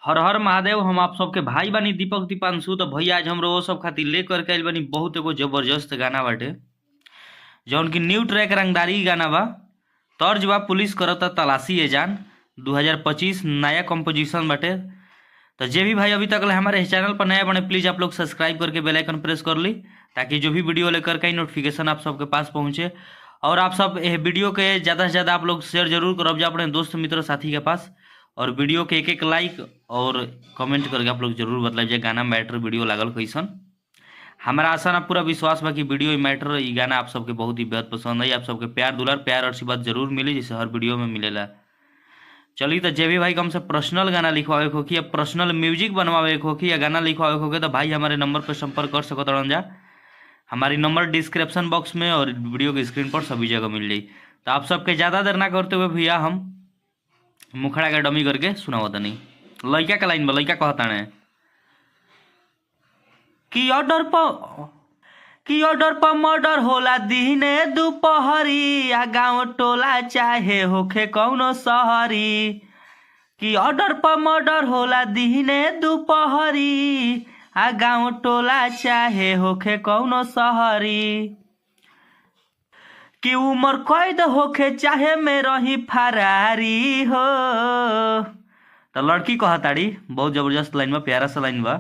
हर हर महादेव। हम आप सबके भाई बानी दीपक दीपांशु। तो भैया आज हम वो सब खातिर ले करके आइल बानी बहुत एगो जबरदस्त गाना बाटे, जौन की न्यू ट्रैक रंगदारी गाना बा। तर्ज बा पुलिस करता तलाशी ए जान, 2025 नया कंपोजिशन बाटे। तो जे भी भाई अभी तक ले हमारे चैनल पर नया बने, प्लीज़ आप लोग सब्सक्राइब करके बेल आइकन प्रेस कर ली, ताकि जो भी वीडियो लेकर के नोटिफिकेशन आप सबके पास पहुँचे। और आप सब यह वीडियो के ज़्यादा से ज़्यादा आप लोग शेयर जरूर करब जा अपने दोस्त मित्र साथी के पास, और वीडियो के एक एक लाइक और कमेंट करके आप लोग जरूर बतलाइब जे गाना मैटर वीडियो लागल कैसन। हमारा आशा ना पूरा विश्वास बा कि वीडियो मैटर ई गाना आप सबके बहुत ही बेहद पसंद आई। आप सबके प्यार दुलार प्यार आशीर्वाद जरूर मिली, जैसे हर वीडियो में मिलेला। चली तो जे भी भाई हमसे पर्सनल गाना लिखवावे के होखी या पर्सनल म्यूजिक बनवावे के होखी या गाना लिखवावे के होखे, तो भाई हमारे नंबर पर संपर्क कर सकत रहन जा। हमारी नंबर डिस्क्रिप्शन बॉक्स में और वीडियो के स्क्रीन पर सभी जगह मिल जाई। तो आप सबके ज़्यादा देर ना करते हुए भैया हम मुखड़ा के डमी करके सुनावत नहीं। लड़का का लाइन बा, लड़का कहता है कि ऑर्डर पर कि ऑर्डर पर मर्डर होला दिने दुपहरी, आ गाँव टोला चाहे होखे कौनो शहरी। कि ऑर्डर पर मर्डर होला दिने दुपहरी, आ गाँव टोला चाहे होखे कौनो शहरी। कि उम्र कैद होखे चाहे में रही फरारी हो। तो लड़की कहताड़ी बहुत जबरदस्त लाइन बा, प्यारा सा लाइन बा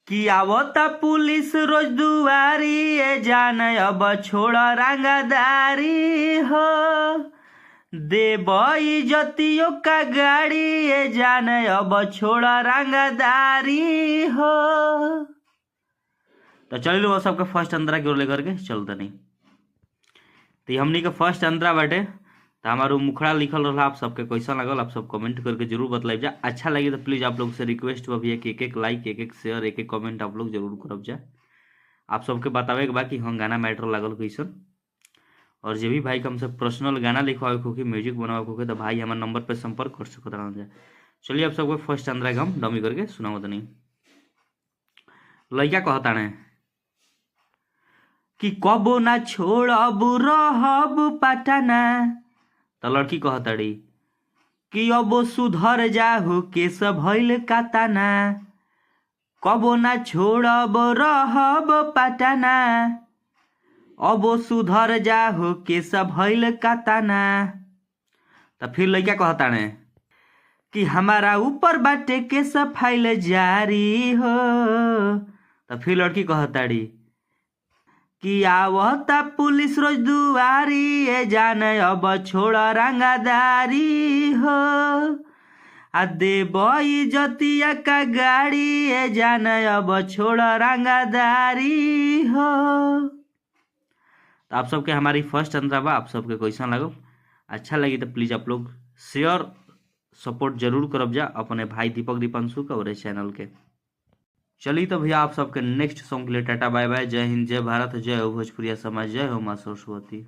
कि आवता पुलिस रोज दुआरी ए जान अब छोड़ रंगदारी हो। देब इज्जतियों का गाड़ी ए जान अब छोड़ रंगदारी हो। तो चलिए वो सबके फर्स्ट अंतरा की ओर लेकर के चलते नहीं। तो हमनी के फर्स्ट अंतरा बाटे। तो हमारा मुखड़ा लिखल रहा, आप सबके कैसा लगल आप सब कमेंट करके जरूर बतलाइब जा। अच्छा लगे तो प्लीज़ आप लोग से रिक्वेस्ट बा भैया कि एक एक लाइक, एक एक शेयर, एक एक कमेंट आप लोग जरूर करब जा। आप सबके बतावे के बा कि हम गाना मैटर लागल कैसन। और जे भी भाई के हमसे पर्सनल गाना लिखवावे के होखे, म्यूजिक बनावे के होखे, तो भाई हमारे नंबर पर संपर्क कर सकत रहन जा। चलिए आप सबको फर्स्ट अंतरा के हम डमी करके सुनावत नहीं। लड़का कहता है कि कबो ना छोड़ब रहब पटना। तो लड़की कहताड़ी कि अब सुधर जाहु केस भइल काताना। कबो ना छोड़ब रहब पटना, अब सुधर जाहु केस भइल काताना। तो फिर लड़का कहताड़े कि हमारा ऊपर बाटे केस फाइल जारी हो। तो फिर लड़की कहताड़ी कि आवता पुलिस रोज दुआरी ए जान अब छोड़ रंगदारी हो। आ देब इज्जतिया का गाड़ी ए जान अब छोड़ रंगदारी हो। तो आप सबके हमारी फर्स्ट अंतरा बा, आप सबके कैसा लगो अच्छा लगी तो प्लीज़ आप लोग शेयर सपोर्ट जरूर करब जा अपने भाई दीपक दीपांशु के और इस चैनल के। चलिए तो भैया आप सबके नेक्स्ट सॉन्ग के लिए टाटा बाय बाय। जय हिंद, जय भारत, जय हो भोजपुरिया समाज, जय हो माँ सरस्वती।